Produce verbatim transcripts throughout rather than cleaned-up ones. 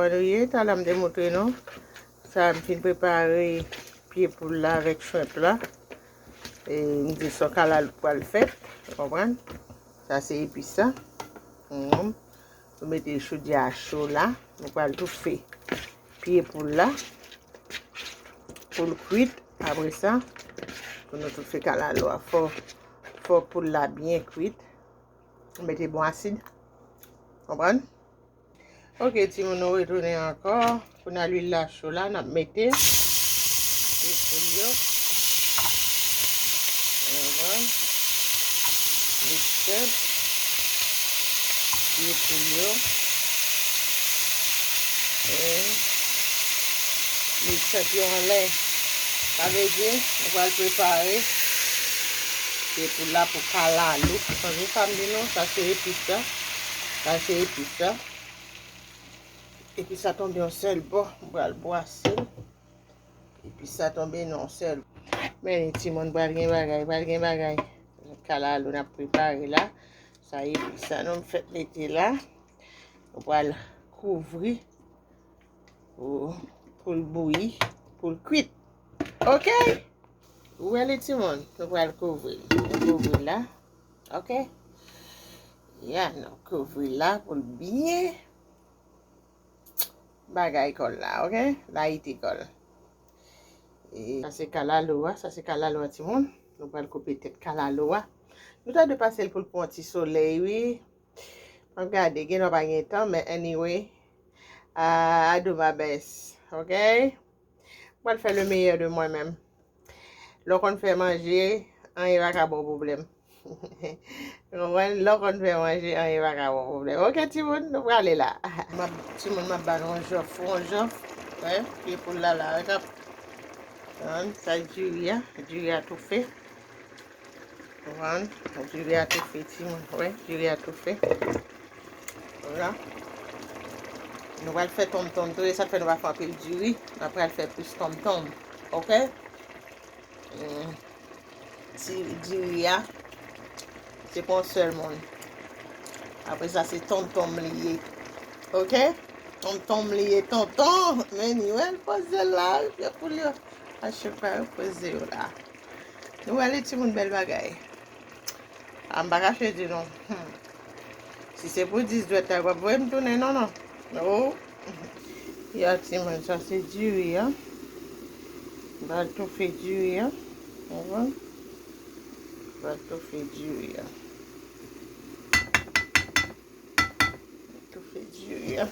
Wi, talè m te montre nou. Sa m fin prepare pye poul la avèk shrimp la. E m di se yon kalalou k pral fèt, ou konprann? Sa se epis la. Mhm. Nou mete chodyè a cho la. Nou pral toufe pye poul la pou l kwit. Apre sa, pou nou toufe kalalou a, fò, fò poul la byen kwit. Mete bon asid. Konprann? Ok, timoun, nou retounen ankò. Kounye a lwil la cho la, n ap mete pye poul yo. Konprann? Mixed up. Pye poul yo. E mixed up yo anlè. Sa vle di, nou pral prepare pye poul la pou kalalou. Tande sa m di nou, sa se epis la. Sa se epis la. Epis la tonbe yon sèl bò, m pral bwase l. Epis la tonbe nan yon sèl. Men timoun, pral gen bagay, pral gen bagay. Kalalou n ap prepare la. Sa epis la nou fèk mete la. Nou pral kouvri pou, pou l bouyi, pou l kwit. Ok? Ou wè li timoun, nou pral kouvri l. Nou kouvri l la. Ok? Ya, nou kouvri l la pou l byen bagay kò l la, ok? Layite kò l. E sa se kalalou a, sa se kalalou a timoun. Nou pral koupe tèt kalalou a. Nou ta dwe pase l pou l pran ti solèy, wi. M ap gade, gen lè pa gen tan, men anyway. Ah, I do my best, ok? Mwen fè le meilleur de moi-même. Lè w konn fè manje, anyen pa ka ba w pwoblèm. Ou konprann? Lè w konn fè manje, anyen pa ka ba w pwoblèm. Ok, timoun, nou prale la. M ap, timoun, m ap ba nou yon jòf, yon jòf. Wè, pye poul la la, wè, k ap, sa diri a, diri a toufe. Konprann? Diri a toufe, timoun. Wè, diri a toufe. Vwala. Nou pral fè tonmtonm tou, e sa k fè nou pa fè anpil diri. Nou pral fè plis tonmtonm. Ok? Mm. Ti diri a, se pou yon sèl moun. Apre sa, se tonmtonm li ye. Ok? Tonmtonm li ye, tonton. Men ni wè l poze l la, pye poul yo. A chak fwa yo poze yo la. Nou wè li timoun, bèl bagay. A, m pa kache di nou. Hmm. Si se pou dis dwèt la, w ap voye m tounen, non, non. Oh. Ya timoun, sa se diri a. M pral toufe diri a. Ou konprann? M pral toufe diri a. Toufe diri a.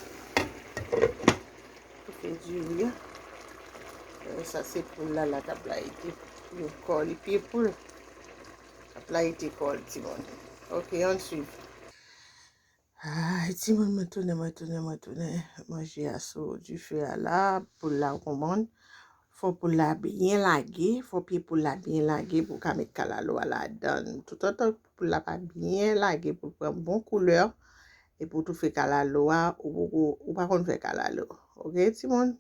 Toufe diri a. E sa se poul la, la k ap layite kò li, pye poul. K ap layite kò l, timoun. Ok, ann swiv. Ay, timoun, mwen tounen, mwen tounen, mwen tounen. Manje a sou dife a la, poul la, ou konprann. Fò poul la byen lage, fò pye poul la byen lage pou w ka met kalalou a ladan l. Toutotan poul la pa byen lage pou l pran bon koulè, epi w toufe kalalou a, ou poko, ou pa konn fè kalalou. Ok, timoun?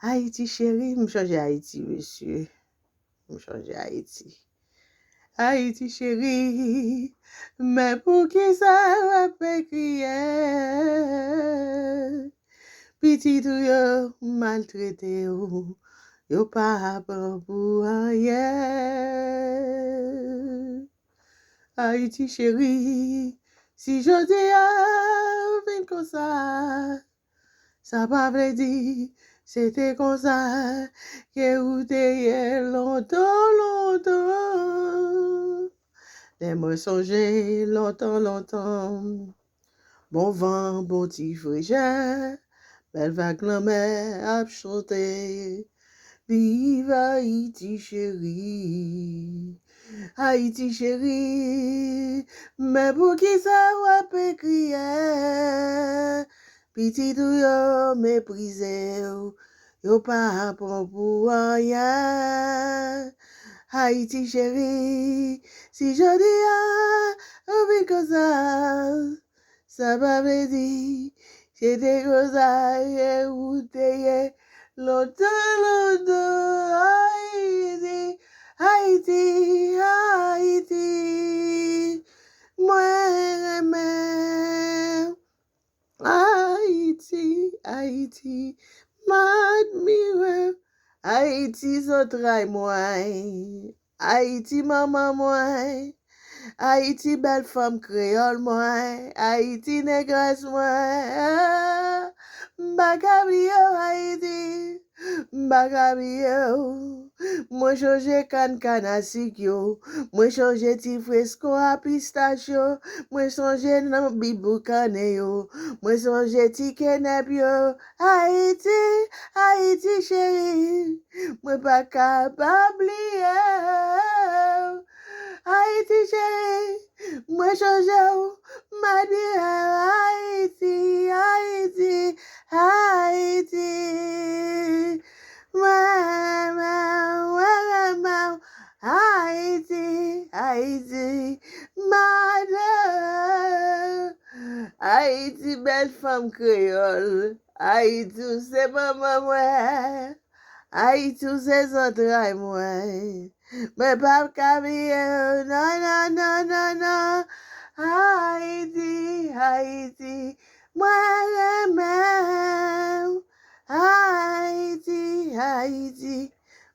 Ayiti cheri, m chonje Ayiti, mesye. M chonje Ayiti. Ayiti cheri, men poukisa w ap fè kriye? Pitit ou yo maltrete w, yo pa pran pou anyen. Ayiti cheri, si jodi a ou vin konsa, sa pa vle di se te konsa ke ou te ye lontan, lontan. Lè mwen sonje lontan, lontan, bon van, bon ti frejè, bèl vag lanmè ap chante. Viv Ayiti cheri, Ayiti cheri, men poukisa w ap kriye? Pitit ou yo meprize w, yo pa pran pou anyen. Ayiti cheri, si jodi a ou vin konsa, sa pa vle di se te konsa ke ou te ye lontan, lontan. Ayiti, Ayiti, Ayiti, mwen renmen w. Ayiti, Ayiti, m admire w. Ayiti, zantray mwen. Ayiti, manman mwen. Ayiti, bèl fanm kreyòl mwen. Ayiti, negrès mwen. M pa ka bliye w, Ayiti. M pa ka bliye w. Mwen chonje kann, kann a sik yo. Mwen chonje ti fresko a pistach yo. Mwen sonje nan biboukannen yo. Mwen sonje ti kenèp yo. Ayiti, Ayiti cheri, mwen pa ka pa bliye w. Ayiti cheri, mwen chonje w, m admire w. Ayiti, Ayiti, Ayiti. Mwen renmen w, mwen renmen w. Ayiti, Ayiti, m adore w. Ayiti, bèl fanm kreyòl. Ayiti, w se manman mwen. Ayiti, w se zantray mwen. Mwen p ap ka bliye w, non, non, non, non, non. Ayiti, Ayiti, mwen renmen w. Ayiti, Ayiti,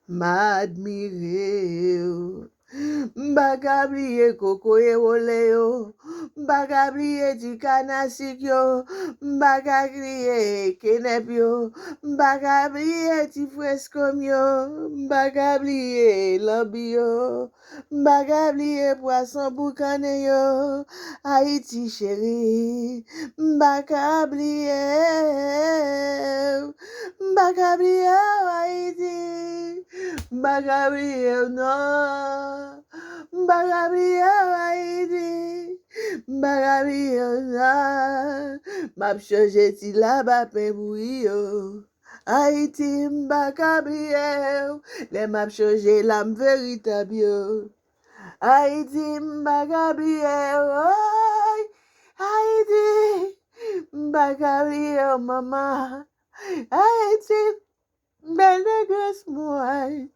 m admire w. M pa ka bliye kokoye wole yo. M pa ka bliye ti kann a sik yo. M pa ka bliye kenèp yo. M pa ka bliye ti fresko m yo. M pa ka bliye lanbi yo. M pa ka bliye pwason boukannen yo. Ayiti cheri, m pa ka bliye w. M pa ka bliye w, Ayiti. M pa ka bliye w, non. M pa ka bliye w, Ayiti. M pa ka bliye w, non. M ap chonje ti labapen bouyi yo. Ayiti, m pa ka bliye w. Lè m ap chonje lam veritab yo. Ayiti, m pa ka bliye w. Oy, Ayiti, m pa ka bliye w, manman. Ayiti, bèl negrès mwen.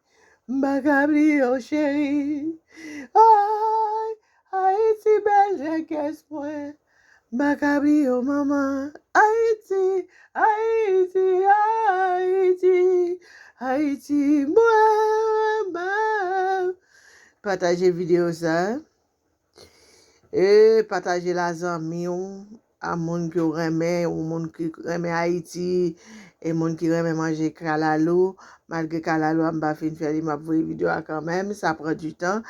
M pa ka bliye w, cheri. Oy, Ayiti, bèl negrès mwen. M pa ka bliye w, manman. Ayiti, Ayiti, Ayiti, Ayiti, mwen renmen w. Pataje videyo sa. E pataje l a zanmi w, a moun ke w renmen, ou moun ki renmen Ayiti, e moun ki renmen manje kalalou. Malgre kalalou a m pa fin fè li, m ap voye videyo a kanmenm, sa pran du tan.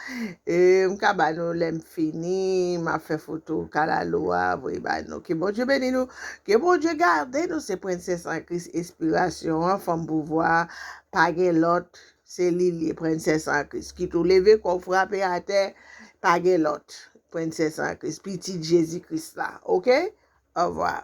E m ka ba nou lè m fini, m ap fè foto kalalou a, voye ba nou. Ke Bondye beni nou, ke Bondye gade nou. Se Prensès an Kris, enspirasyon an, fanm pouvwa, pa gen lòt, se li l ye, Prensès an Kris. Kit ou leve kò w frape atè, pa gen lòt, Prensès an Kris, pitit Jezi Kris la, oke? Ovwa.